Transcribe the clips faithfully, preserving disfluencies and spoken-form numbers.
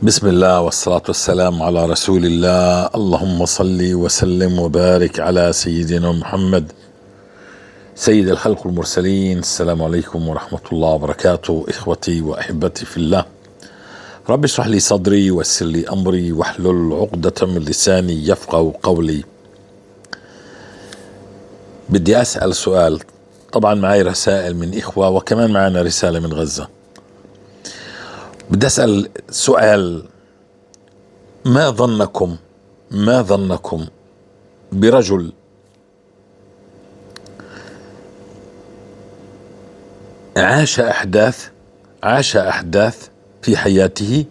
بسم الله والصلاة والسلام على رسول الله. اللهم صل وسلم وبارك على سيدنا محمد سيد الخلق والمرسلين. السلام عليكم ورحمة الله وبركاته. إخوتي وأحبتي في الله، رب اشرح لي صدري ويسر لي أمري واحلل عقدة من لساني يفقهوا قولي. بدي أسأل سؤال. طبعًا معي رسائل من إخوة، وكمان معنا رسالة من غزة. بدي أسأل سؤال: ما ظنكم، ما ظنكم برجل عاش أحداث، عاش أحداث في حياته،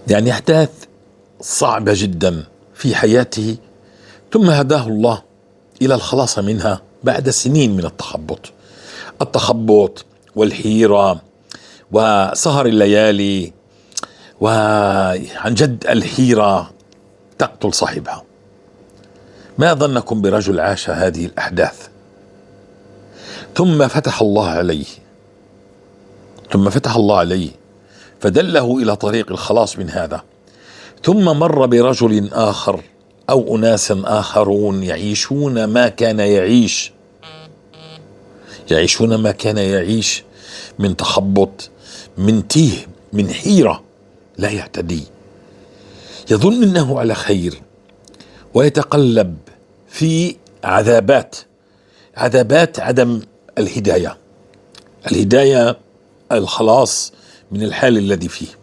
يعني أحداث صعبة جدًا في حياته، ثم هداه الله إلى الخلاص منها بعد سنين من التخبط، التخبط والحيرة وسهر الليالي، وعن جد الحيرة تقتل صاحبها. ما ظنكم برجل عاش هذه الأحداث ثم فتح الله عليه، ثم فتح الله عليه فدله إلى طريق الخلاص من هذا، ثم مر برجل آخر أو أناس آخرون يعيشون ما كان يعيش، يعيشون ما كان يعيش من تخبط، من تيه، من حيرة، لا يهتدي، يظن أنه على خير ويتقلب في عذابات، عذابات عدم الهداية، الهداية الخلاص من الحال الذي فيه،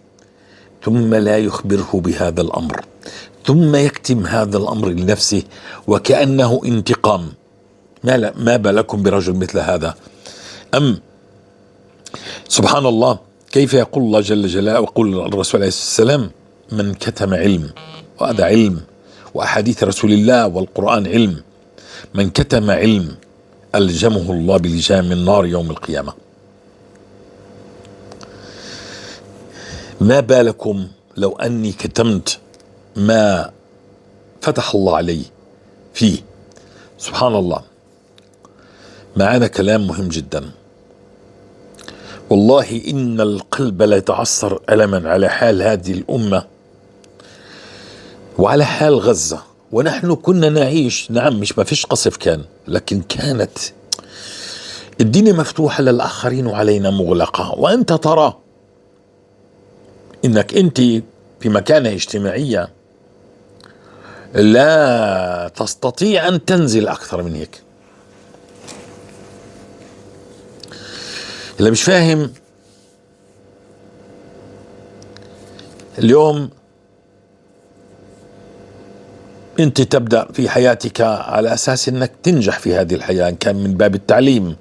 ثم لا يخبره بهذا الأمر، ثم يكتم هذا الأمر لنفسه وكأنه انتقام. ما ل-، ما بالكم برجل مثل هذا؟ أم سبحان الله، كيف يقول الله جل جلاله ويقول الرسول عليه الصلاة والسلام: من كتم علم، وهذا علم، وأحاديث رسول الله والقرآن علم، من كتم علم ألجمه الله بلجام النار يوم القيامة. ما بالكم لو أني كتمت ما فتح الله علي فيه؟ سبحان الله. معانا كلام مهم جدًا. والله إن القلب ليتعصر ألمًا على حال هذه الأمة وعلى حال غزة. ونحن كنا نعيش، نعم، مش ما فيش قصف كان، لكن كانت الدنيا مفتوحة للآخرين وعلينا مغلقة. وأنت ترى إنك أنت في مكانة اجتماعية لا تستطيع أن تنزل أكثر من هيك. اللي مش فاهم، اليوم أنت تبدأ في حياتك على أساس إنك تنجح في هذه الحياة، إن كان من باب التعليم،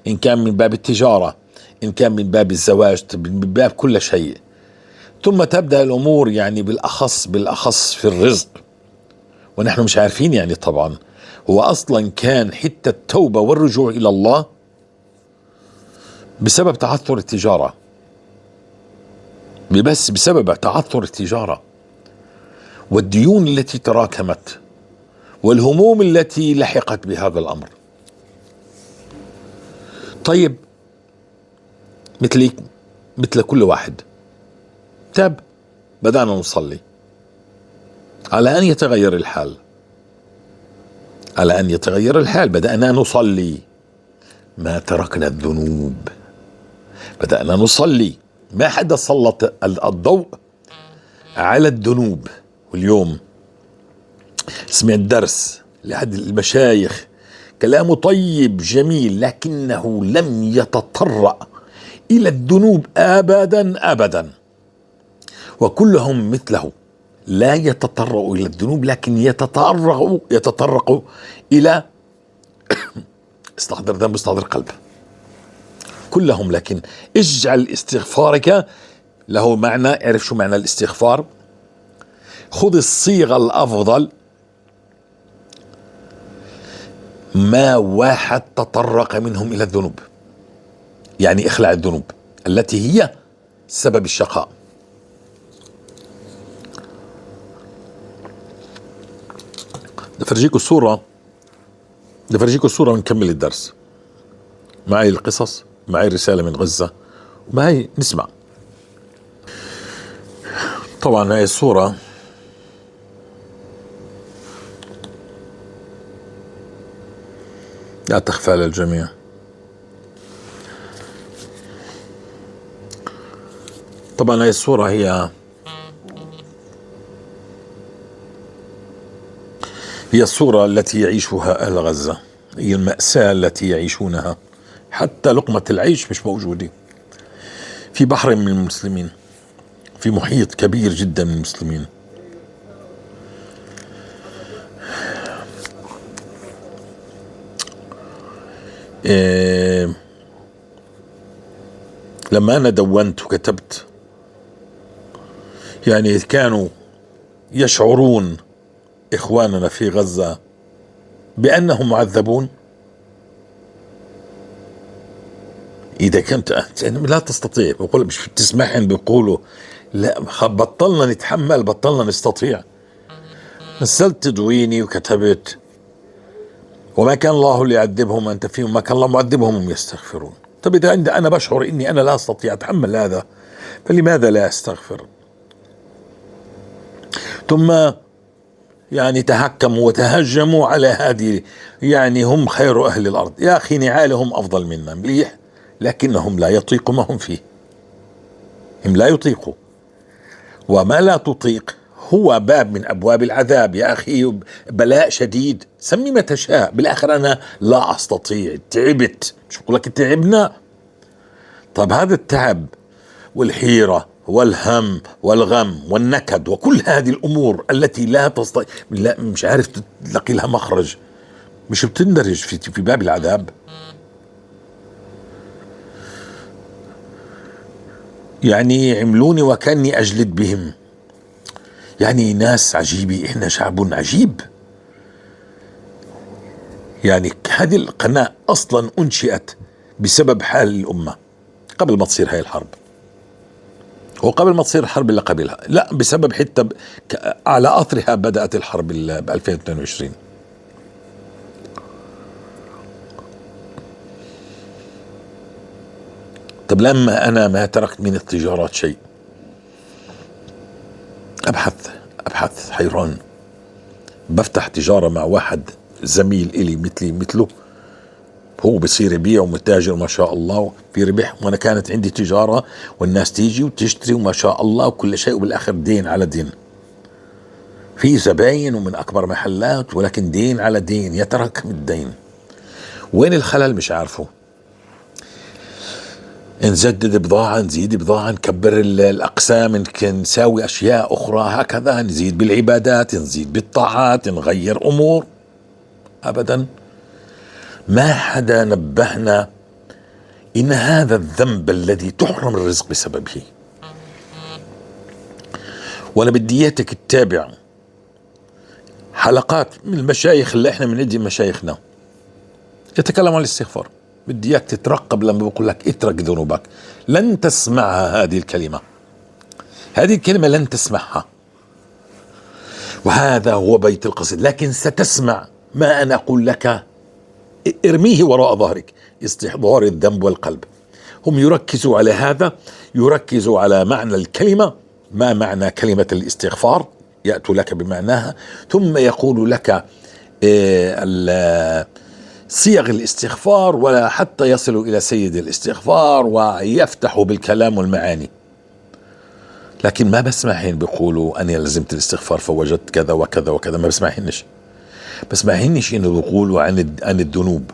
إن كان من باب التجارة، إن كان من باب الزواج، من باب كل شيء. ثم تبدأ الأمور، يعني، بالأخص، بالأخص في الرزق. ونحن مش عارفين، يعني، طبعًا، هو أصلًا كان حتة التوبة والرجوع إلى الله بسبب تعثر التجارة، بس بسبب تعثر التجارة والديون التي تراكمت والهموم التي لحقت بهذا الأمر. طيب، مثلي، مثل كل واحد، تاب، بدأنا نصلي. على أن يتغير الحال، على أن يتغير الحال، بدأنا نصلي. ما تركنا الذنوب. بدأنا نصلي. ما حدا سلط ال-، الضوء على الذنوب. واليوم سمعت درس لأحد المشايخ، كلامه طيب جميل، لكنه لم يتطرق إلى الذنوب أبدًا، أبدًا. وكلهم مثله، لا يتطرق إلى الذنوب، لكن يتطرق، يتطرق إلى استحضار ذنب، استحضار قلب. كلهم، لكن اجعل استغفارك له معنى، اعرف شو معنى الاستغفار. خذ الصيغة الأفضل، ما واحد تطرق منهم إلى الذنوب، يعني اخلع الذنوب التي هي سبب الشقاء. نفرجيكم الصورة، نفرجيكم الصورة ونكمل الدرس. معي القصص، معي رسالة من غزة، ومعي نسمع. طبعًا هاي الصورة لا تخفى على الجميع. طبعًا هاي الصورة هي، هي الصورة التي يعيشها أهل غزة، هي المأساة التي يعيشونها. حتى لقمة العيش مش موجودة في بحر من المسلمين. في محيط كبير جدًا من المسلمين. إيه، لما أنا دونت وكتبت، يعني، كانوا يشعرون إخواننا في غزة بأنهم معذبون؟ إذا كنت أنت لا تستطيع، بقول مش تسمعهم بيقولوا: "لا، خ-، بطلنا نتحمل، بطلنا نستطيع." نزلت تدويني وكتبت: "وما كان الله ليعذبهم وأنت فيهم، ما كان الله معذبهم وهم يستغفرون." طب إذا عند-، أنا بشعر إني أنا لا أستطيع أتحمل هذا، فلماذا لا أستغفر؟ ثم يعني، تهكموا وتهجموا على هذه، يعني، هم خير أهل الأرض. يا أخي، نعالهم أفضل منا، مليح، لكنهم لا يطيقوا ما هم فيه. هم لا يطيقوا. وما لا تطيق هو باب من أبواب العذاب. يا أخي، بلاء شديد، سمي ما تشاء، بالآخر أنا لا أستطيع، تعبت. مش بقول لك تعبنا؟ طب هذا التعب والحيرة والهم والغم والنكد وكل هذه الأمور التي لا تستطيع، لا، مش عارف تلاقي لها مخرج، مش بتندرج في، في باب العذاب؟ يعني عملوني وكأني أجلد بهم. يعني ناس عجيبة، إحنا شعب عجيب. يعني هذه القناة أصلًا أنشئت بسبب حال الأمة قبل ما تصير هاي الحرب، وقبل ما تصير الحرب اللي قبلها. لا، بسبب حتى ب-، ك-، على أثرها بدأت الحرب ال-، بألفين واثنين وعشرين. طب لما أنا ما تركت من التجارات شيء، أبحث، أبحث، حيران. بفتح تجارة مع واحد زميل إلي، مثلي، مثله. هو بصير يبيع ومتاجر ما شاء الله، في ربح، وأنا كانت عندي تجارة والناس تيجي وتشتري وما شاء الله وكل شيء، وبالآخر دين على دين. في زباين ومن أكبر محلات، ولكن دين على دين، يتراكم الدين. وين الخلل؟ مش عارفه. نجدد بضاعة، نزيد بضاعة، نكبر ال-، الأقسام، نك-، نساوي أشياء أخرى، هكذا نزيد بالعبادات، نزيد بالطاعات، نغير أمور. أبدًا. ما حدا نبهنا إن هذا الذنب الذي تحرم الرزق بسببه. وأنا بدي إياتك تتابع حلقات من المشايخ اللي إحنا بندي مشايخنا يتكلم عن الاستغفار. بدي إياك تترقب لما بقول لك: "اترك ذنوبك". لن تسمعها هذه الكلمة. هذه الكلمة لن تسمعها. وهذا هو بيت القصيد. لكن ستسمع ما أنا أقول لك، ارميه وراء ظهرك، استحضار الذنب والقلب. هم يركزوا على هذا، يركزوا على معنى الكلمة، ما معنى كلمة الاستغفار، يأتوا لك بمعناها، ثم يقول لك، آه، ال-، صيغ الاستغفار، ولا حتى يصلوا إلى سيد الاستغفار، ويفتحوا بالكلام والمعاني. لكن ما بسمعهن بيقولوا: "أنا لزمت الاستغفار فوجدت كذا وكذا وكذا"، ما بسمعهنش. بسمعهنش إنه بيقولوا عن الد-، عن الذنوب.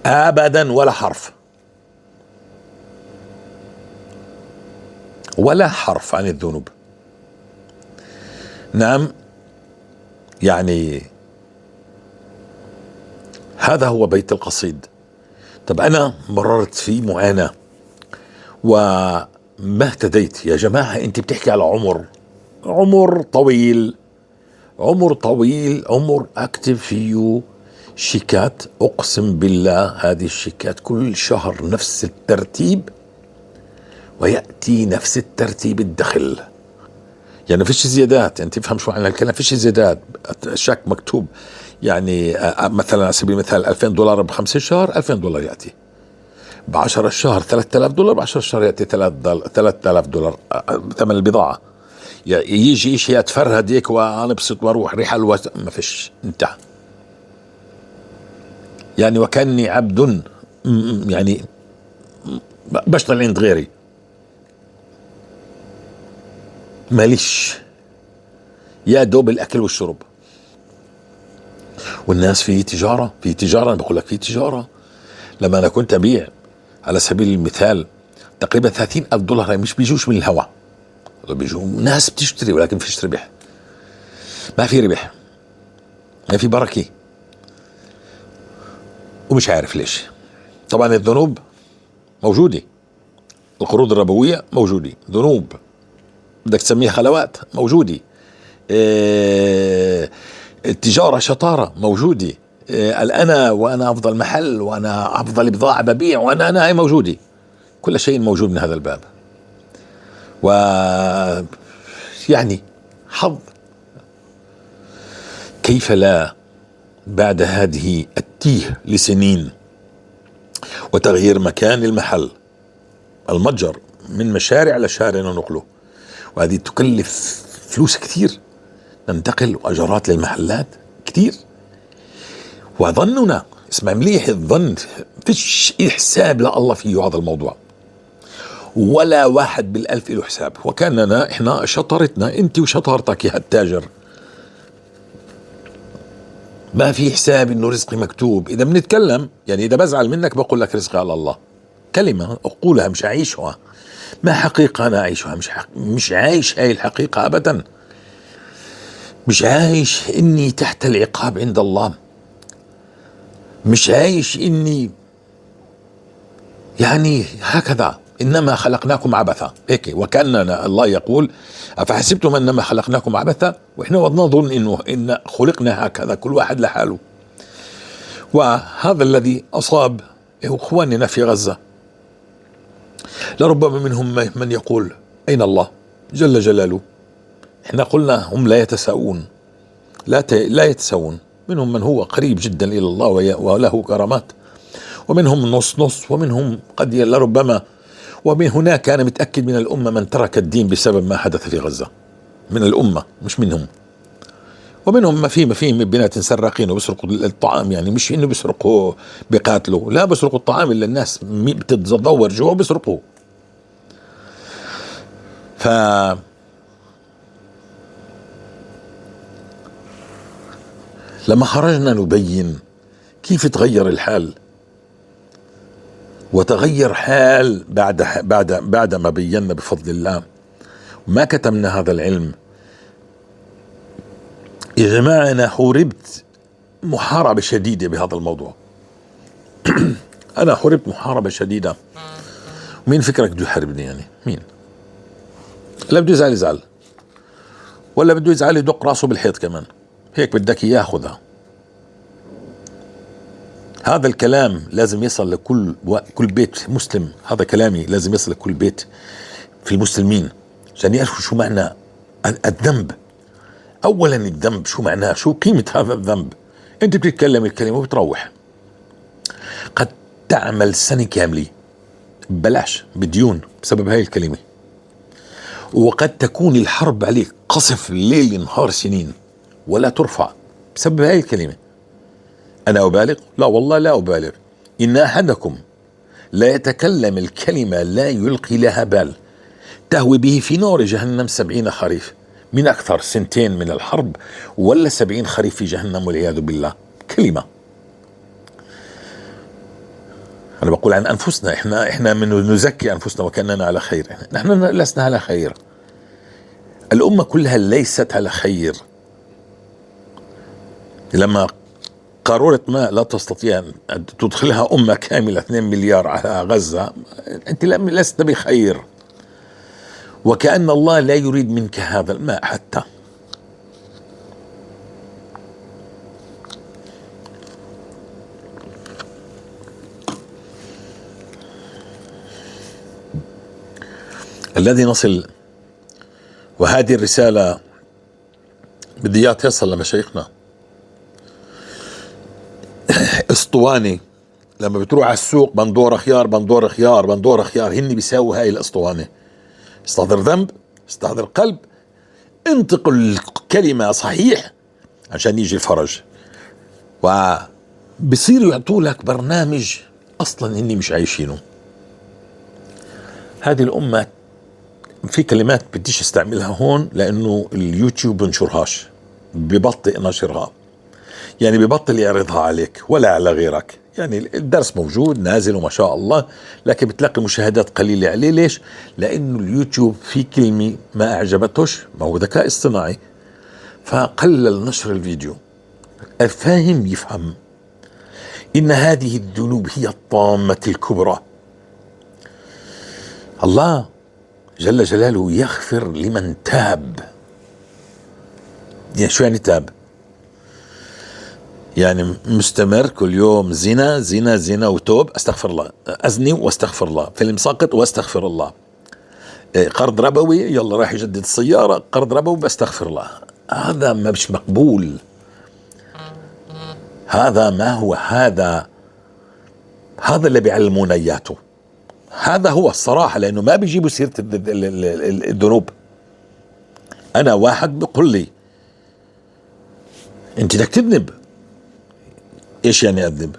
أبدًا، ولا حرف. ولا حرف عن الذنوب. نعم، يعني، هذا هو بيت القصيد. طب أنا مررت في معاناة وما اهتديت. يا جماعة، أنت بتحكي على عمر، عمر طويل، عمر طويل، عمر أكتب فيه شيكات. أقسم بالله هذه الشيكات كل شهر نفس الترتيب، ويأتي نفس الترتيب الدخل. يعني فيش زيادات، يعني تفهم شو معنى الكلام، فيش زيادات. الشيك مكتوب، يعني، آه، آه، مثلًا على سبيل المثال ألفين دولار بخمسة شهر، ألفين دولار يأتي. ب عشرة الشهر ثلاثة آلاف دولار، ب عشرة الشهر يأتي ثلاثة دول-، ثلاثة آلاف دولار، آه، ثمن البضاعة. ي-، يجي إشي يتفرهد هيك وأنا بسط وأروح رحل و-، ما فيش، انتهى. يعني وكأني عبد، م-، م-، يعني، ب-، بشتغل عند غيري. ماليش. يا دوب الأكل والشرب. والناس في تجارة، في تجارة، أنا بقول لك في تجارة. لما أنا كنت أبيع، على سبيل المثال، تقريبًا ثلاثين ألف دولار، مش بيجوش من الهوا. بيجوا ناس بتشتري، ولكن فيش ربح. ما في ربح. ما في بركة. ومش عارف ليش. طبعًا الذنوب موجودة. القروض الربوية موجودة، ذنوب، بدك تسميها خلوات، موجودة. إيه، التجارة شطارة، موجودة. إيه، الأنا، وأنا أفضل محل، وأنا أفضل بضاعة ببيع، وأنا، أنا، هاي موجودة. كل شيء موجود من هذا الباب. و، يعني، حظ. كيف لا بعد هذه التيه لسنين وتغيير مكان المحل؟ المتجر، من مشارع لشارع ننقله، وهذه تكلف فلوس كتير، ننتقل وأجرات للمحلات كتير. وظننا، اسمع مليح، الظن، فيش حساب لله في هذا الموضوع، ولا واحد بالألف له حساب. وكأننا إحنا شطارتنا، أنت وشطارتك يا التاجر، ما في حساب إنه رزقي مكتوب. إذا بنتكلم، يعني، إذا بزعل منك بقول لك: رزقي على الله. كلمة أقولها، مش أعيشها. ما حقيقة أنا أعيشها؟ مش حق-، مش عايش هاي الحقيقة أبدًا. مش عايش إني تحت العقاب عند الله. مش عايش إني، يعني، هكذا. إنما خلقناكم عبثا. هيك، وكأننا الله يقول: أفحسبتم أنما خلقناكم عبثا؟ وإحنا نظن إنه، إن خلقنا هكذا، كل واحد لحاله. وهذا الذي أصاب إخواننا في غزة. لربما منهم من يقول: أين الله جل جلاله؟ إحنا قلنا هم لا يتساوون، لا ت-، لا يتساوون. منهم من هو قريب جدًا إلى الله وي-، وله كرامات، ومنهم نص نص، ومنهم قد ي-، لربما، ومن هناك أنا متأكد من الأمة من ترك الدين بسبب ما حدث في غزة، من الأمة، مش منهم. ومنهم ما في، ما في بنات سراقين وبيسرقوا الطعام، يعني مش إنه بيسرقوا بيقاتلوا، لا، بيسرقوا الطعام اللي الناس مي-، بتتزور جوا بيسرقوه. ف لما خرجنا نبين كيف تغير الحال، وتغير حال بعد، بعد، بعد ما بينا بفضل الله، ما كتمنا هذا العلم. يا جماعة، أنا حوربت محاربة شديدة بهذا الموضوع. أنا حوربت محاربة شديدة. مين فكرك بده يحاربني يعني؟ مين؟ لا بده يزعل، يزعل. ولا بده يزعل يدق راسه بالحيط كمان. هيك بدك إياه خذها. هذا الكلام لازم يصل لكل و-، كل بيت مسلم. هذا كلامي لازم يصل لكل بيت في المسلمين، عشان يعرفوا شو معنى ال-، الذنب. أولًا، الذنب شو معناه؟ شو قيمة هذا الذنب؟ أنت بتتكلم الكلمة وبتروح. قد تعمل سنة كاملة ببلاش، بديون، بسبب هاي الكلمة. وقد تكون الحرب عليك قصف ليل نهار سنين ولا ترفع بسبب هاي الكلمة. أنا أبالغ؟ لا والله لا أبالغ. إن أحدكم لا يتكلم الكلمة لا يلقي لها بال تهوي به في نار جهنم سبعين خريف، من أكثر سنتين من الحرب ولا سبعين خريف في جهنم والعياذ بالله. كلمة. أنا بقول عن أنفسنا، إحنا، إحنا من نزكي أنفسنا وكأننا على خير. نحن لسنا على خير. الأمة كلها ليست على خير. لما قارورة ماء لا تستطيع أن تدخلها أمة كاملة اثنين مليار على غزة، أنت لم-، لست بخير. وكأن الله لا يريد منك هذا الماء حتى. الذي نصل، وهذه الرسالة بدي إياها توصل لمشايخنا. اسطوانة لما بتروح على السوق، بندورة خيار، بندورة خيار، بندورة خيار، هني بيساووا هاي الأسطوانة. استحضر ذنب، استحضر قلب، انطق الكلمة صحيح عشان يجي الفرج. وبصيروا يعطوا لك برنامج أصلًا هني مش عايشينه. هذه الأمة في كلمات بديش استعملها هون، لأنه اليوتيوب بنشرهاش، ببطئ نشرها، يعني ببطل يعرضها عليك ولا على غيرك. يعني الدرس موجود نازل وما شاء الله، لكن بتلاقي مشاهدات قليلة عليه. ليش؟ لأنه اليوتيوب في كلمة ما أعجبتوش، ما هو ذكاء اصطناعي، فقلل نشر الفيديو. الفاهم يفهم. إن هذه الذنوب هي الطامة الكبرى. الله جل جلاله يغفر لمن تاب. يعني شو يعني تاب؟ يعني مستمر كل يوم زنا، زنا، زنا وتوب، أستغفر الله. أزني وأستغفر الله. فيلم ساقط وأستغفر الله. إيه، قرض ربوي، يلا راح يجدد السيارة، قرض ربوي، بأستغفر الله. هذا ما بش مقبول. هذا ما هو، هذا، هذا اللي بيعلمونا إياته. هذا هو الصراحة، لأنه ما بيجيبوا سيرة الذ-، ال-، ال-، ال-، الذنوب. أنا واحد بيقول لي: "أنت بدك تذنب؟" إيش يعني أذنب؟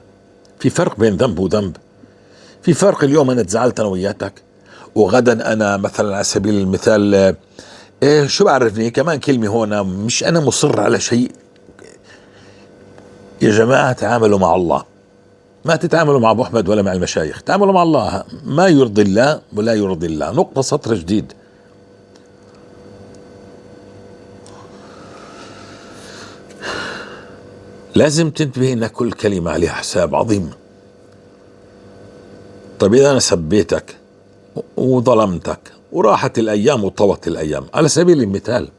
في فرق بين ذنب وذنب. في فرق، اليوم أنا تزعلت أنا وياتك، وغدا أنا مثلًا على سبيل المثال، إيه، شو بعرفني، كمان كلمة هون، مش أنا مصر على شيء. يا جماعة، تعاملوا مع الله. ما تتعاملوا مع أبو أحمد ولا مع المشايخ، تعاملوا مع الله. ما يرضي الله ولا يرضي الله. نقطة، سطر جديد. لازم تنتبه إن كل كلمة عليها حساب عظيم. طيب، إذا أنا سبيتك وظلمتك وراحت الأيام وطوت الأيام، على سبيل المثال،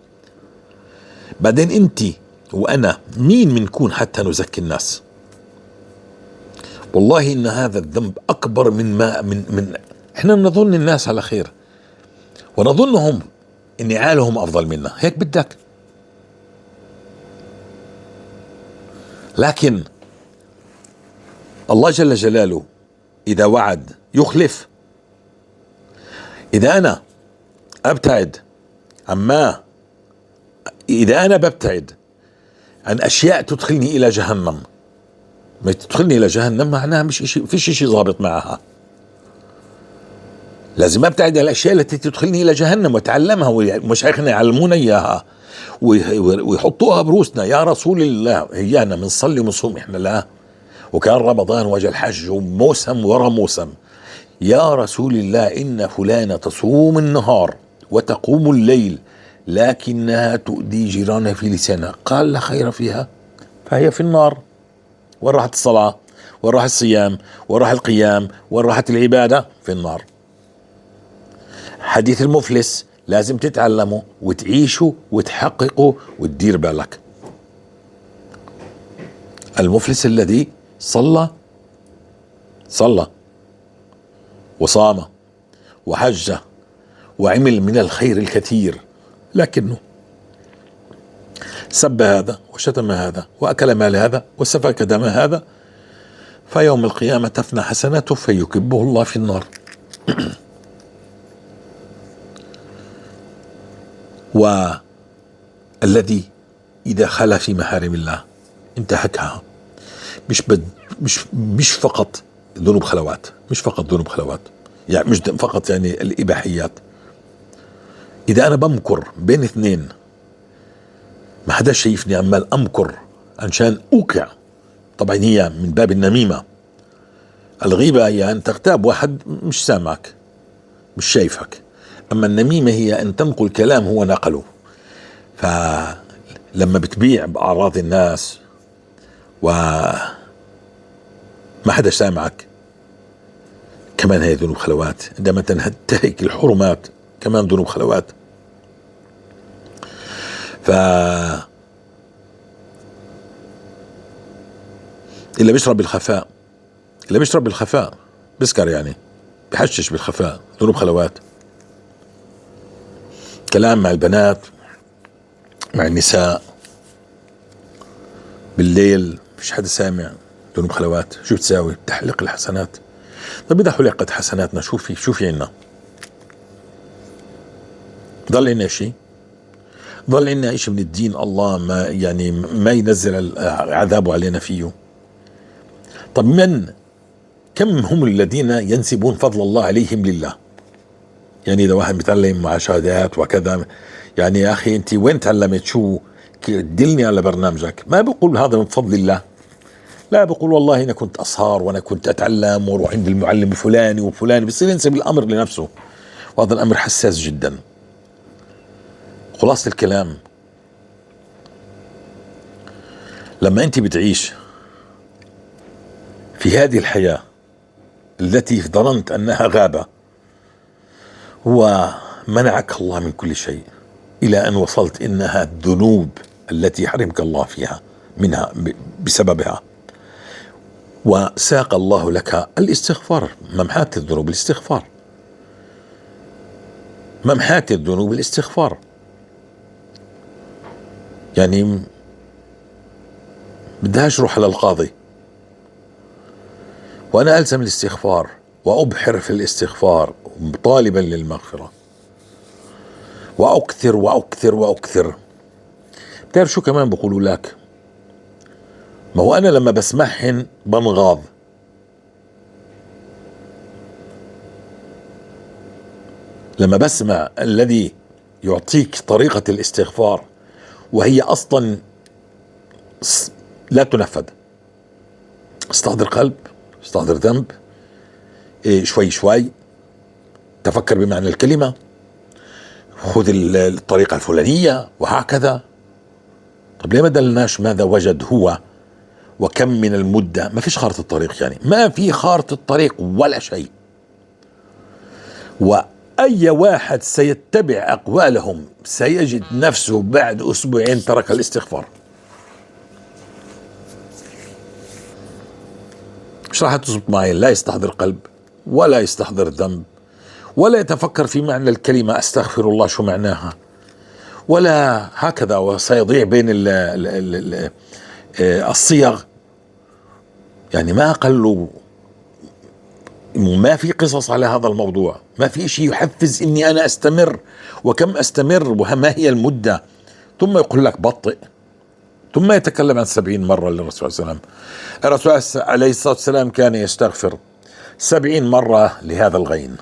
بعدين انتي وانا مين منكون حتى نزكي الناس؟ والله ان هذا الذنب اكبر من ما، من، من، احنا نظن الناس على خير، ونظنهم ان عيالهم افضل منا، هيك بدك. لكن الله جل جلاله اذا وعد يخلف. اذا انا ابتعد عما إذا أنا ببتعد عن أشياء تدخلني إلى جهنم، ما تدخلني إلى جهنم معناها مش إشي، فيش إشي ظابط معها. لازم أبتعد عن الأشياء التي تدخلني إلى جهنم وأتعلمها، ومشايخنا يعلمونا إياها وي-، ويحطوها بروسنا. يا رسول الله، هي أنا منصلي ومنصوم إحنا؟ لا. وكان رمضان وجا الحج وموسم ورا موسم. يا رسول الله، إن فلانة تصوم النهار وتقوم الليل، لكنها تؤذي جيرانها في لسانها، قال: لا خير فيها، فهي في النار. وين راحت الصلاة؟ وين راح الصيام؟ وين راح القيام؟ وين راحت العبادة؟ في النار. حديث المفلس لازم تتعلمه وتعيشه وتحققه وتدير بالك. المفلس الذي صلى، صلى وصام وحج وعمل من الخير الكثير، لكنه سب هذا وشتم هذا وأكل مال هذا وسفك دم هذا، فيوم القيامة تفنى حسناته فيكبه الله في النار. والذي إذا خلا في محارم الله انتهكها. مش بد-، مش، مش فقط ذنوب خلوات، مش فقط ذنوب خلوات، يعني مش د-، فقط يعني الإباحيات. إذا أنا بمكر بين اثنين، ما حدا شايفني، عمال أمكر عشان أوقع. طبعًا هي من باب النميمة. الغيبة هي أن تغتاب واحد مش سامعك، مش شايفك. أما النميمة هي أن تنقل كلام هو نقله. فلما بتبيع بأعراض الناس وما حدا سامعك، كمان هي ذنوب خلوات. عندما تنهك الحرمات، كمان ذنوب خلوات. ف اللي بيشرب بالخفاء، اللي بيشرب بالخفاء، بسكر يعني، بحشش بالخفاء، ذنوب خلوات. كلام مع البنات، مع النساء، بالليل، مش حدا سامع، ذنوب خلوات، شو بتساوي؟ تحلق الحسنات. طب إذا حلقت حسناتنا، شو في، شو في عنا؟ ضل عنا شي؟ ضل عنا إشي من الدين الله ما، يعني، ما ينزل ال-، عذابه علينا فيه؟ طب من، كم هم الذين ينسبون فضل الله عليهم لله؟ يعني إذا واحد بيتعلم مع شهادات وكذا، يعني يا أخي أنت وين تعلمت؟ شو ك-، دلني على برنامجك. ما بقول هذا من فضل الله، لا، بقول والله أنا كنت أسهر وأنا كنت أتعلم وأروح عند المعلم الفلاني وفلاني، بصير ينسب الأمر لنفسه، وهذا الأمر حساس جدًا. خلاصة الكلام، لما أنت بتعيش في هذه الحياة التي ظننت أنها غابة، ومنعك الله من كل شيء، إلى أن وصلت إنها الذنوب التي يحرمك الله فيها، منها، ب-، بسببها. وساق الله لك الاستغفار، ممحاة الذنوب الاستغفار. ممحاة الذنوب الاستغفار. يعني، بدهاش روح على القاضي. وأنا ألزم الاستغفار، وأبحر في الاستغفار، طالبًا للمغفرة. وأكثر، وأكثر، وأكثر. بتعرف شو كمان بقولوا لك؟ ما هو أنا لما بسمعهن بنغاض. لما بسمع الذي يعطيك طريقة الاستغفار وهي أصلًا س-، لا تنفذ. استحضر قلب، استحضر ذنب، إيه، شوي شوي، تفكر بمعنى الكلمة، خذ ال-، الطريقة الفلانية، وهكذا. طب ليه ما دلناش ماذا وجد هو وكم من المدة؟ ما فيش خارطة طريق، يعني، ما في خارطة طريق ولا شيء. وأي واحد سيتبع أقوالهم سيجد نفسه بعد أسبوعين ترك الاستغفار. مش راح تزبط معي، لا يستحضر قلب، ولا يستحضر ذنب، ولا يتفكر في معنى الكلمة أستغفر الله شو معناها، ولا هكذا، وسيضيع بين ال-، ال-، ال-، ال-، آه، الصيغ. يعني ما قالوا، ما في قصص على هذا الموضوع، ما في إشي يحفز إني أنا أستمر، وكم أستمر، وما هي المدة. ثم يقول لك بطئ، ثم يتكلم عن سبعين مرة للرسول صلى الله عليه وسلم. الرسول عليه الصلاة والسلام كان يستغفر سبعين مرة لهذا الغين.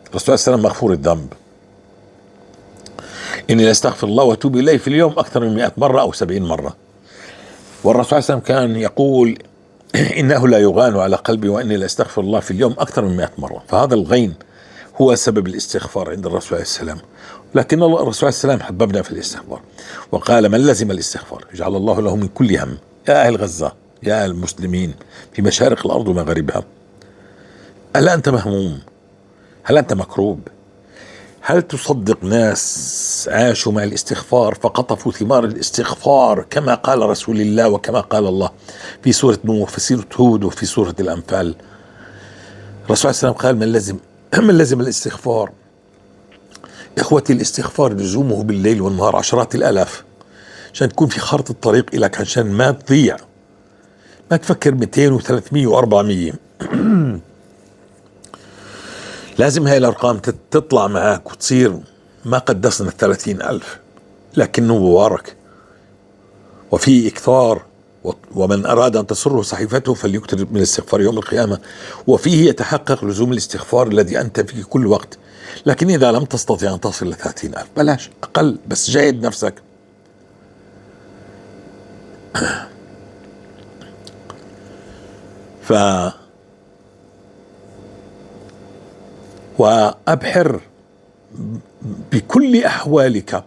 الرسول صلى الله عليه وسلم مغفور الذنب. إني لأستغفر الله وأتوب إليه في اليوم أكثر من مائة مرة أو سبعين مرة. والرسول صلى الله عليه وسلم كان يقول: "إنه لا يغان على قلبي وإني لأستغفر الله في اليوم أكثر من مائة مرة". فهذا الغين هو سبب الاستغفار عند الرسول عليه السلام. لكن الله، الرسول عليه السلام حببنا في الاستغفار. وقال: "من لزم الاستغفار جعل الله له من كل هم". يا أهل غزة، يا أهل المسلمين في مشارق الأرض ومغاربها، هل أنت مهموم؟ هل أنت مكروب؟ هل تصدق ناس عاشوا مع الاستغفار فقطفوا ثمار الاستغفار كما قال رسول الله وكما قال الله في سورة نوح، في سورة هود، وفي سورة الأنفال؟ الرسول عليه السلام قال: "من لزم، من لزم الاستغفار". إخوتي، الاستغفار لزومه بالليل والنهار عشرات الآلاف، عشان تكون في خارطة طريق إلك، عشان ما تضيع. ما تفكر ميتين وثلاثمية وأربعمية. لازم هاي الأرقام تت-، تطلع معاك وتصير ما قدسنا الثلاثين ألف، لكنه مبارك وفيه إكثار. و-، "ومن أراد أن تسره صحيفته فليكثر من الاستغفار يوم القيامة". وفيه يتحقق لزوم الاستغفار الذي أنت في كل وقت. لكن إذا لم تستطع أن تصل لثلاثين ألف، بلاش، أقل، بس جاهد نفسك. ف-، وأبحر بكل أحوالك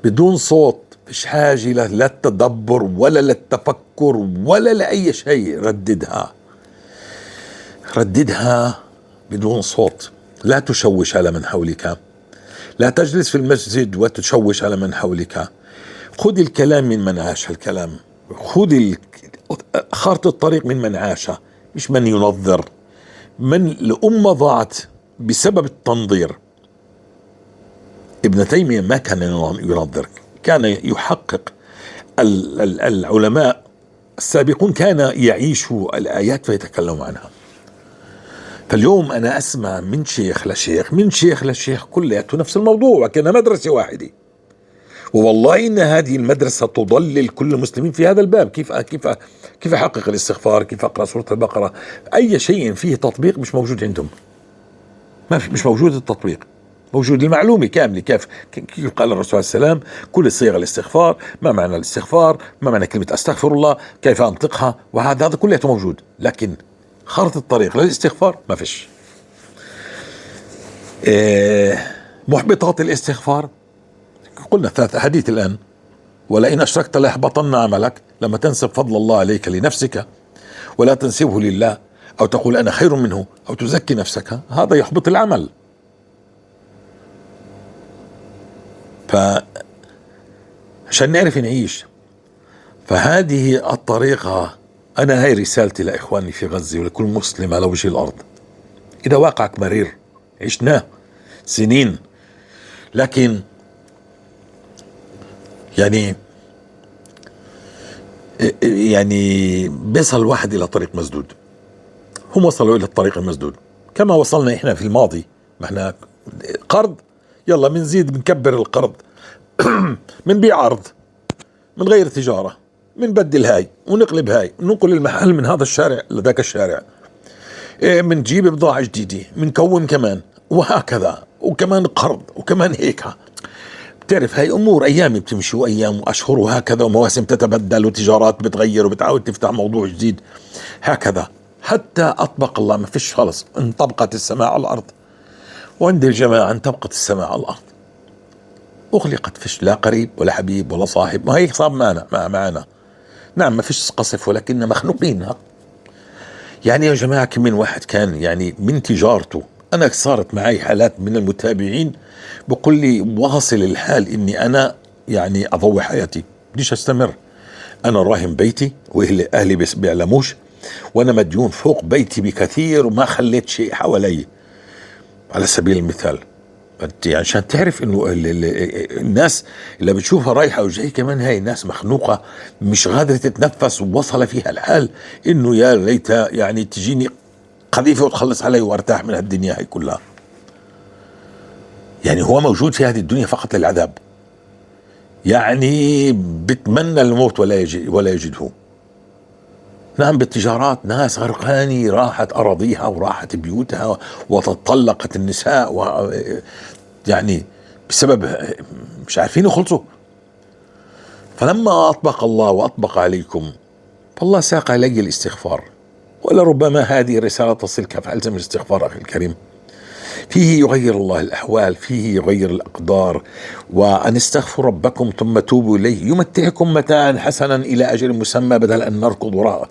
بدون صوت، فيش حاجة لا، لا التدبر ولا للتفكر ولا لأي شيء. رددها، رددها بدون صوت، لا تشوش على من حولك. لا تجلس في المسجد وتشوش على من حولك. خذ الكلام من من عاش الكلام. خذ ال-، خارطة الطريق من من عاش، مش من ينظر. من الأمة ضاعت بسبب التنظير. ابن تيمية ما كان ينظر، كان يحقق ال-، ال-، العلماء السابقون كان يعيش الآيات فيتكلم عنها. فاليوم أنا أسمع من شيخ لشيخ، من شيخ لشيخ، كلياته نفس الموضوع، وكأنها مدرسة واحدة. ووالله إن هذه المدرسة تضلل كل المسلمين في هذا الباب. كيف، كيف، كيف أحقق الاستغفار؟ كيف أقرأ سورة البقرة؟ أي شيء فيه تطبيق مش موجود عندهم. ما في، مش موجود التطبيق. موجود المعلومة كاملة، كيف، كيف قال الرسول عليه السلام: كل صيغ الاستغفار، ما معنى الاستغفار، ما معنى كلمة أستغفر الله، كيف أنطقها، وهذا، هذا كله موجود. لكن خارطة الطريق للاستغفار ما فيش. إيه، محبطات الاستغفار، قلنا ثلاث أحاديث الآن: "ولئن أشركت ليحبطن عملك"، لما تنسب فضل الله عليك لنفسك ولا تنسبه لله، أو تقول: "أنا خير منه"، أو تزكي نفسك، هذا يحبط العمل. ف-، عشان نعرف نعيش. فهذه الطريقة، أنا هاي رسالتي لإخواني في غزة ولكل مسلم على وجه الأرض. إذا واقعك مرير، عشناه سنين، لكن يعني، يعني بيصل الواحد إلى طريق مسدود. هم وصلوا إلى الطريق المسدود كما وصلنا إحنا في الماضي. ما إحنا قرض، يلا منزيد، منكبر القرض، منبيع أرض، منغير تجارة، منبدل هاي ونقلب هاي، ننقل المحل من هذا الشارع لذاك الشارع. إيه، منجيب بضاعة جديدة، منكون كمان، وهكذا، وكمان قرض، وكمان هيك. بتعرف، هاي أمور أيام بتمشي، وأيام وأشهر وهكذا، ومواسم تتبدل، وتجارات بتغير، وبتعاود تفتح موضوع جديد، هكذا. حتى أطبق الله، ما فيش خلص، انطبقت السماء على الأرض. وعند الجماعة انطبقت السماء على الأرض. أغلقت، فيش لا قريب ولا حبيب ولا صاحب، ما هيك صار معنا، ما معنا. نعم، ما فيش قصف، ولكننا مخنوقين، ها؟ يعني يا جماعة، كم من واحد كان، يعني، من تجارته. أنا صارت معي حالات من المتابعين بقول لي: "واصل الحال إني أنا، يعني، أضوع حياتي، بديش أستمر. أنا راهن بيتي، وأهلي، أهلي بس بيعلموش، وأنا مديون فوق بيتي بكثير، وما خليت شيء حوالي." على سبيل المثال، أنت عشان تعرف إنه ال-، ال-، الناس اللي بتشوفها رايحة وجاي، كمان هاي ناس مخنوقة، مش قادرة تتنفس، ووصل فيها الحال إنه يا ليت، يعني، تجيني قذيفة وتخلص علي وأرتاح من هالدنيا هاي كلها. يعني، هو موجود في هذه الدنيا فقط للعذاب. يعني، بتمنى الموت ولا يجي-، ولا يجده. نعم، بالتجارات ناس غرقاني، راحت أراضيها وراحت بيوتها وتطلقت النساء و-، يعني، بسبب مش عارفين يخلصوا. فلما أطبق الله وأطبق عليكم، فالله ساق إلي الاستغفار. ولربما هذه الرسالة تصلك، فألزم الاستغفار أخي الكريم. فيه يغير الله الأحوال، فيه يغير الأقدار. "وأن استغفروا ربكم ثم توبوا إليه يمتعكم متاعا حسنا إلى أجل مسمى"، بدل أن نركض وراء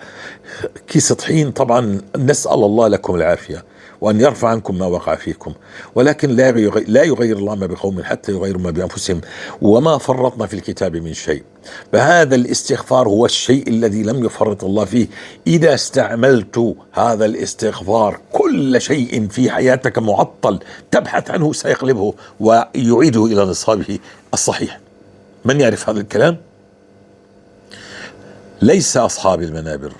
كيس طحين. طبعا نسأل الله لكم العافية وأن يرفع عنكم ما وقع فيكم، ولكن لا يغي-، لا يغير الله ما بقوم حتى يغيروا ما بأنفسهم، "وما فرطنا في الكتاب من شيء". فهذا الاستغفار هو الشيء الذي لم يفرط الله فيه. إذا استعملت هذا الاستغفار، كل شيء في حياتك معطل تبحث عنه سيقلبه ويعيده إلى نصابه الصحيح. من يعرف هذا الكلام؟ ليس أصحاب المنابر،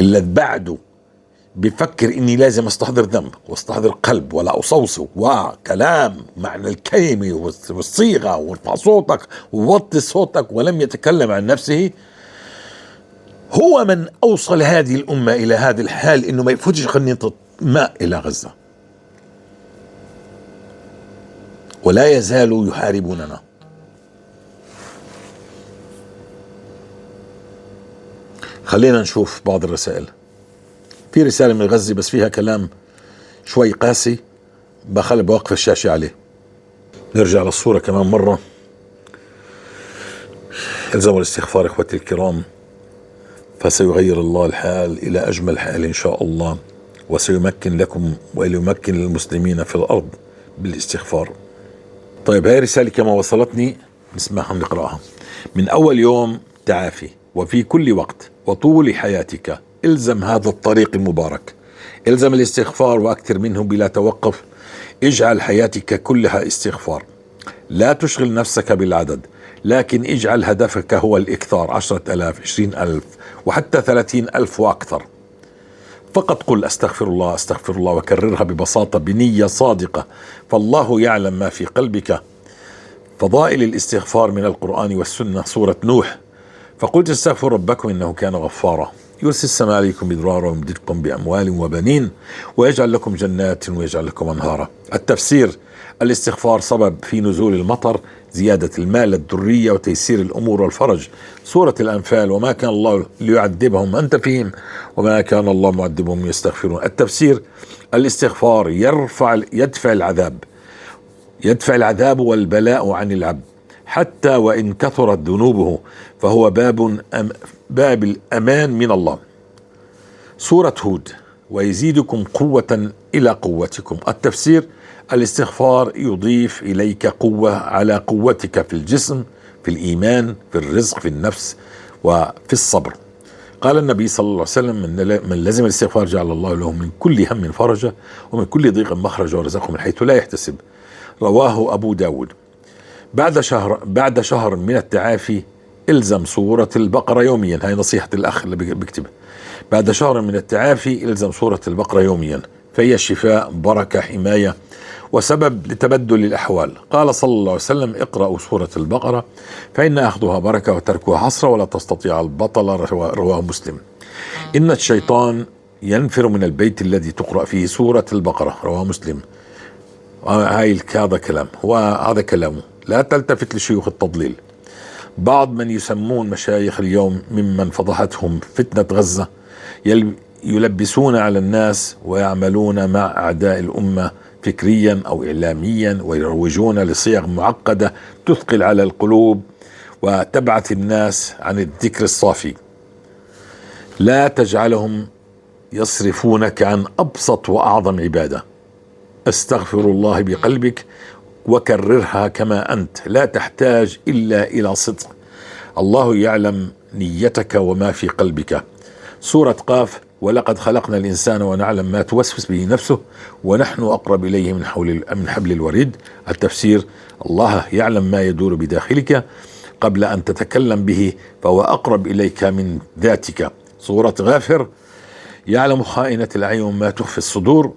إلا بعد بفكر إني لازم أستحضر ذنب وأستحضر قلب ولا أصوصو وكلام، معنى الكلمة والص-، والصيغة، وارفع صوتك ووطي صوتك، ولم يتكلم عن نفسه. هو من أوصل هذه الأمة إلى هذا الحال، إنه ما يفوتش قنينة ماء إلى غزة، ولا يزال يحاربوننا. خلينا نشوف بعض الرسائل. في رسالة من غزة، بس فيها كلام شوي قاسي، بخل بوقف الشاشة عليه. نرجع للصورة كمان مرة. الزموا الاستغفار إخوتي الكرام، فسيغير الله الحال إلى أجمل حال إن شاء الله، وسيمكن لكم وليمكن للمسلمين في الأرض بالاستغفار. طيب، هاي رسالة كما وصلتني، نسمعها ونقرأها. "من أول يوم تعافي وفي كل وقت وطول حياتك، الزم هذا الطريق المبارك. الزم الاستغفار وأكثر منه بلا توقف. اجعل حياتك كلها استغفار. لا تشغل نفسك بالعدد. لكن اجعل هدفك هو الإكثار، عشرة آلاف، عشرين ألف، وحتى ثلاثين ألف وأكثر. فقط قل: "أستغفر الله، أستغفر الله"، وكررها ببساطة، بنية صادقة، فالله يعلم ما في قلبك. فضائل الاستغفار من القرآن والسنة، سورة نوح، فقلت: "استغفروا ربكم إنه كان غفارا، يرسل السماء عليكم مدرارا ويمددكم بأموال وبنين ويجعل لكم جنات ويجعل لكم أنهارا". التفسير: الاستغفار سبب في نزول المطر، زيادة المال، الذرية، وتيسير الأمور والفرج. سورة الأنفال: "وما كان الله ليعذبهم وأنت فيهم وما كان الله معذبهم يستغفرون". التفسير: الاستغفار يرفع، يدفع العذاب، يدفع العذاب والبلاء عن العبد، حتى وإن كثرت ذنوبه، فهو باب أم-، باب الأمان من الله. سورة هود: "ويزيدكم قوة إلى قوتكم". التفسير: الاستغفار يضيف إليك قوة على قوتك في الجسم، في الإيمان، في الرزق، في النفس، وفي الصبر. قال النبي صلى الله عليه وسلم: "من ل-، من لزم الاستغفار جعل الله له من كل هم فرجا، ومن كل ضيق مخرجا، ورزقه من حيث لا يحتسب". رواه أبو داود. بعد شهر، بعد شهر من التعافي، الزم سورة البقرة يوميًا. هاي نصيحة الأخ اللي بيك-، بيكتب. بعد شهر من التعافي، الزم سورة البقرة يوميًا، فهي شفاء، بركة، حماية، وسبب لتبدل الأحوال. قال صلى الله عليه وسلم: "اقرأوا سورة البقرة، فإن أخذها بركة وتركها حسرة، ولا تستطيع البطلة". رواه، رواه مسلم. إن الشيطان ينفر من البيت الذي تقرأ فيه سورة البقرة، رواه مسلم. آه، هاي الك-، هذا كلام، وهذا كلامه. لا تلتفت لشيوخ التضليل. بعض من يسمون مشايخ اليوم ممن فضحتهم فتنة غزة، يل-، يلبسون على الناس ويعملون مع أعداء الأمة فكريًا أو إعلاميًا، ويروجون لصيغ معقدة تثقل على القلوب وتبعث الناس عن الذكر الصافي. لا تجعلهم يصرفونك عن أبسط وأعظم عبادة. استغفر الله بقلبك وكررها كما أنت، لا تحتاج إلا إلى صدق. الله يعلم نيتك وما في قلبك. سورة قاف: "ولقد خلقنا الإنسان ونعلم ما توسوس به نفسه ونحن أقرب إليه من حول، من حبل الوريد". التفسير: الله يعلم ما يدور بداخلك قبل أن تتكلم به، فهو أقرب إليك من ذاتك. سورة غافر: "يعلم خائنة الأعين وما تخفي الصدور".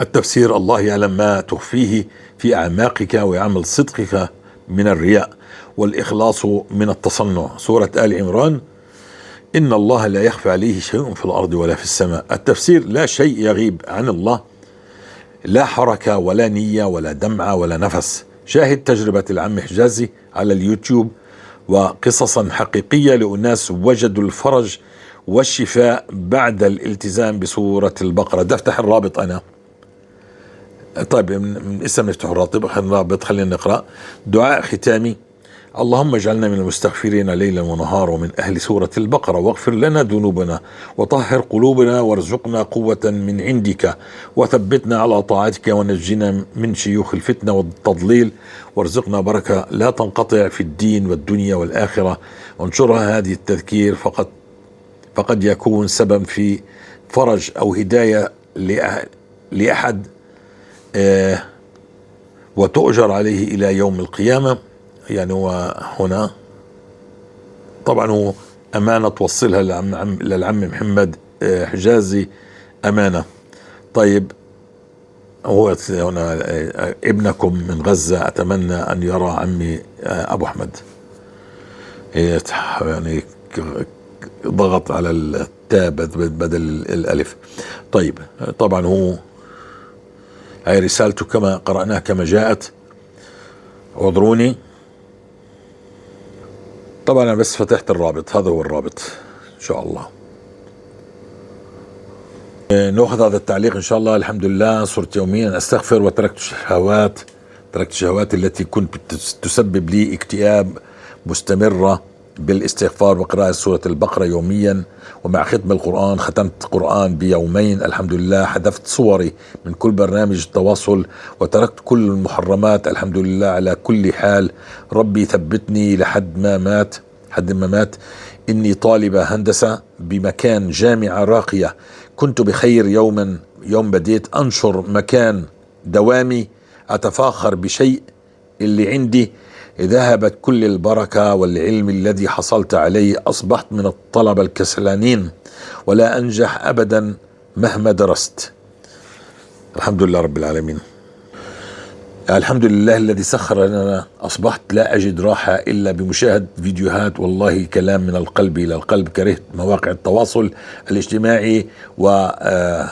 التفسير: الله يعلم ما تخفيه في أعماقك ويعلم صدقك من الرياء والإخلاص من التصنع. سورة آل عمران: "إن الله لا يخفى عليه شيء في الأرض ولا في السماء". التفسير: لا شيء يغيب عن الله، لا حركة ولا نية ولا دمعة ولا نفس. شاهد تجربة العم حجازي على اليوتيوب، وقصصا حقيقية لأناس وجدوا الفرج والشفاء بعد الالتزام بسورة البقرة. بدي أفتح الرابط أنا. طيب، من، من اسم نفتح الرابط، خلينا الرابط، خلينا نقرأ. دعاء ختامي. اللهم اجعلنا من المستغفرين ليلا ونهارا ومن أهل سورة البقرة، واغفر لنا ذنوبنا وطهر قلوبنا وارزقنا قوة من عندك وثبتنا على طاعتك ونجنا من شيوخ الفتنة والتضليل وارزقنا بركة لا تنقطع في الدين والدنيا والآخرة. انشرها هذه التذكير فقد، فقد يكون سبب في فرج أو هداية لأ-، لأحد، آه، وتؤجر عليه إلى يوم القيامة. يعني هو هنا طبعًا هو أمانة توصلها للعم، عم، للعم محمد، آه، حجازي أمانة. طيب، هو هنا، آه، ابنكم من غزة، أتمنى أن يرى عمي، آه، أبو أحمد. إيه، يعني ك-، ك-، ضغط على التاء بد-، بد-، بدل ال-، الألف. طيب، طبعًا هو هاي رسالته كما قرأناها كما جاءت. اعذروني. طبعًا أنا بس فتحت الرابط، هذا هو الرابط إن شاء الله. إيه، ناخذ هذا التعليق إن شاء الله. الحمد لله، صرت يوميًا أستغفر وتركت الشهوات، تركت الشهوات التي كنت بتس-، تسبب لي اكتئاب مستمرة. بالاستغفار وقراءة سورة البقرة يوميًا، ومع ختم القرآن، ختمت قرآن بيومين الحمد لله، حذفت صوري من كل برنامج التواصل، وتركت كل المحرمات الحمد لله على كل حال. ربي ثبتني لحد ما مات، حد ما مات. إني طالبة هندسة بمكان جامعة راقية، كنت بخير يومًا يوم بديت أنشر مكان دوامي، أتفاخر بشيء اللي عندي، ذهبت كل البركة والعلم الذي حصلت عليه، أصبحت من الطلبة الكسلانين ولا أنجح أبدا مهما درست. الحمد لله رب العالمين. الحمد لله الذي سخر لنا، أصبحت لا أجد راحة إلا بمشاهدة فيديوهات، والله كلام من القلب إلى القلب. كرهت مواقع التواصل الاجتماعي و، آه،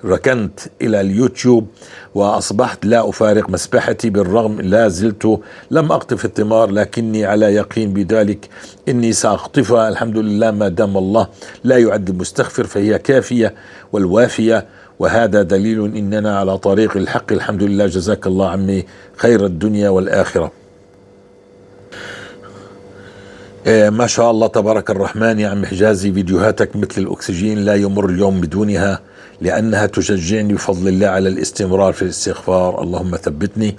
ركنت إلى اليوتيوب، وأصبحت لا أفارق مسبحتي، بالرغم لا زلت لم أقطف الثمار، لكني على يقين بذلك، إني سأقطفها الحمد لله، ما دام الله لا يعذب مستغفر فهي كافية والوافية، وهذا دليل إننا على طريق الحق الحمد لله. جزاك الله عمي خير الدنيا والآخرة. إيه، ما شاء الله تبارك الرحمن يا عم حجازي، فيديوهاتك مثل الأكسجين، لا يمر يوم بدونها، لأنها تشجعني بفضل الله على الاستمرار في الاستغفار. اللهم ثبتني.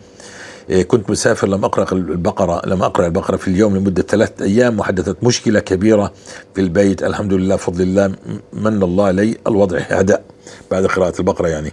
إيه، كنت مسافر، لم أقرأ البقرة، لم أقرأ البقرة في اليوم لمدة ثلاثة أيام، وحدثت مشكلة كبيرة في البيت. الحمد لله، بفضل الله، من الله علي، الوضع هدأ بعد قراءة البقرة، يعني.